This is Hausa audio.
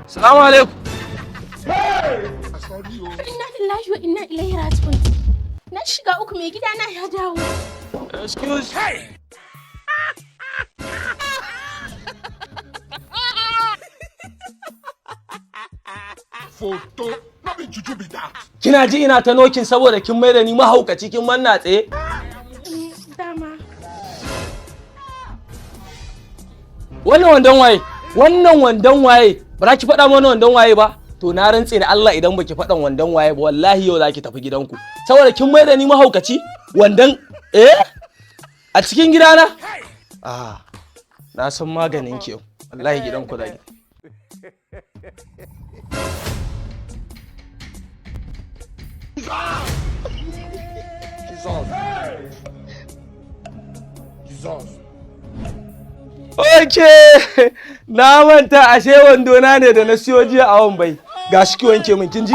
Salamu alaikum. Inna lillahi wa inna ilaihi raji'un. Na shiga uku, mai gida na ya dawo. Excuse. Photo, no be juju be that. Kina ji ina ta nokin saboda kin mai da ni mahaukaci, kin manna tsaye. Dama. Wannan wandon waye? Wannan wandon waye? Ba za ki faɗa mana wandon waye ba? To na rantse da Allah, idan baki faɗan wandon waye ba, wallahi yau za ki tafi gidanku. Saboda kin mai da ni mahaukaci? Wandon eh? A cikin gidana? Ah, na san maganin ki yau. Wallahi gidanku za ki. Jesus. Jesus. Ok, na manta ashe wandona ne da na siyo jiya a Wambai. Gashi ki wanke min, kin ji?